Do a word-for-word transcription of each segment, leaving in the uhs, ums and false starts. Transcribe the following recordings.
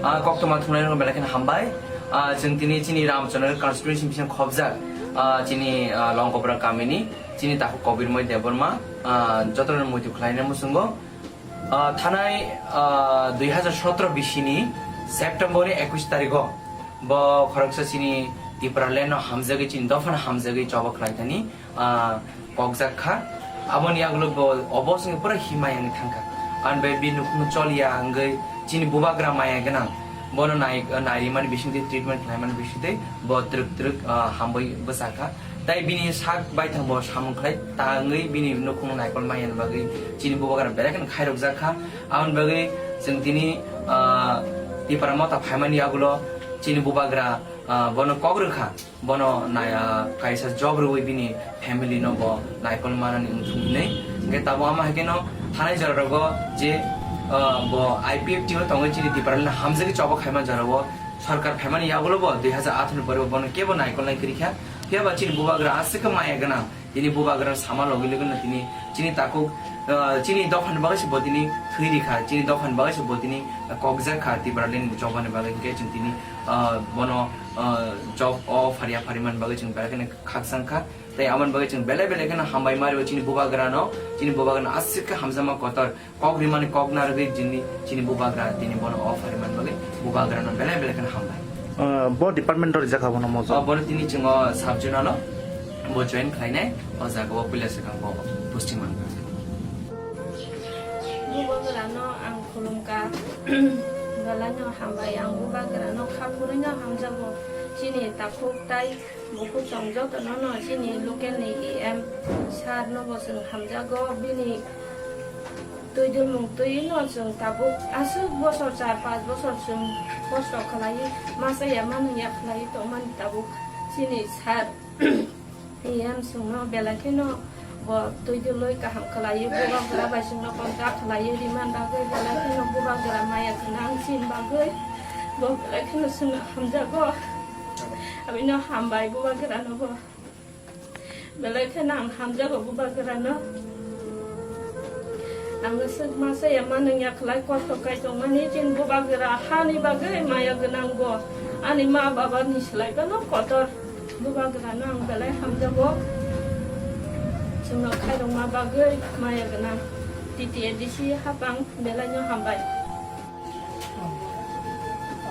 Ah, koktwma thumnairokno belai kheno hambai. Ah, chwng tini chini Ramchandra constituency bising khobjak, ah, chini, ah, Longkopra kamini chini takhuk Kobirmoy Debbarma, ah, jotono muitu khlaina muchungo. Ah, thanai, ah, dui hazar sotro bisini September ni ekush tarikho bo khoroksa chini Tipraland no hamjagwi, chini dophano hamjagwi choba khlaithani, ah, kokjak kha. Aboni yagulo bo obo songwi pura himai wngwi thangkha. Ani bai bini nukhung choliya wngwi chini bubagra maya gwnang. Bono nai-, nairimani bisingtwi, treatment khlaimani bisingtwi bo twrwk twrwk, ah, hambai bwchakha. Tai bini sak baithang bo samung khlai tangwi bini nukhung naikol maya bagwi chini bubagra belai kheno khairokjak kha. Aboni bagwi chwng tini, ah, Tipra Motha phaimani yagulo chini bubagra, ah, bono kok rwkha. Bono nai-, ah, kaisa job rwui bini family no bo naikol manani wngthung hinwi. Hwnkhe tabuk ama hai kheno thanai jora rogo je, ah, bo I P F T o tongwi chini Tipraland no hamjagwi choba khaima jora o sorkar phaimani yagulo bo dui hazar atharo ni pore bo bono kebo naikol nai kwrwi kha. Phiya ba chini bubagra aswk khe maya gwnang. Tini bubagra sama logi logi no tini chini takhuk, ah, chini dophani bagwi se bo tini thwi rikha, chini dophani bagwi se bo tini kokjak kha Tipraland ni choba ni bagwi. Hwnkhe chwng tini, ah, bono, ah, job o pharia phariman bagwi chwng belai kheno khakchang kha. Tei aboni bagwi chwng belai belai kheno hambai ma rio chini bubagra no, chini bubagra no aswk khe hamjakma kotor kok rimani kok narwgwi chini, chini bubagra tini bono offer rimani bagwi bubagra no belai belai kheno hambai. Ah, bo department o rijak abono mojo? Ah, bono tini chwng o sub zonal o bo join khlainai, o jaga o puila swkang bo posting mankha. Bubagra no ang khulumkha, belai no hambai, ang bubagra no kha phurui no hamjago, chini takhuk tai bukhuk chwng joto no no chini local ni E M sir no bo chwng hamjago, bini twi dulmung twi no chwng tabuk aswk bosor char panch bosor chwng kosto khlaiwi masa ya manung ya khlaiwi tongmani tabuk chini sir E M chwngno belai kheno bo twi dulwi kaham khlaiwi bubagra bai chwngno contact khlaiwi rimani bagwi belai kheno bubagra maya gwnang chini bagwi bo belai kheno chwngno hamjago abino hambai bubagra no bo. Belai khe nang hamjago bubagra no. Ang swk masa ya manung ya khlai kosto kai tongmani chini bubagra hani bagwi maya gwnang bo. Ani ma baba ni slai bono kotor bubagra no ang belai hamjago. Chwngno khairokma bagwi maya gwnang. T T A D C hapang belai no hambai.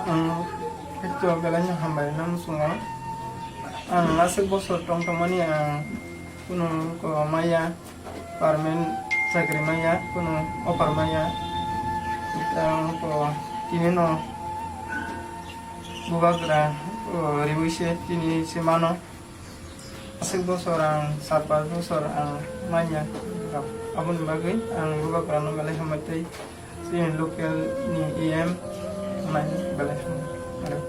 Ang hito belai no hambai no muchungo. Ang aswk bosor tong tongmani ang kunu ko maya, permanent chakri maya, kunu offer maya. Ang ko tini no bubagra, o, riwi se tini se mano. Aswk bosor ang, char panch bosor ang manya. Aboni bagwi ang bubagra no belai hambai tei chini local ni E M manya belai hambai.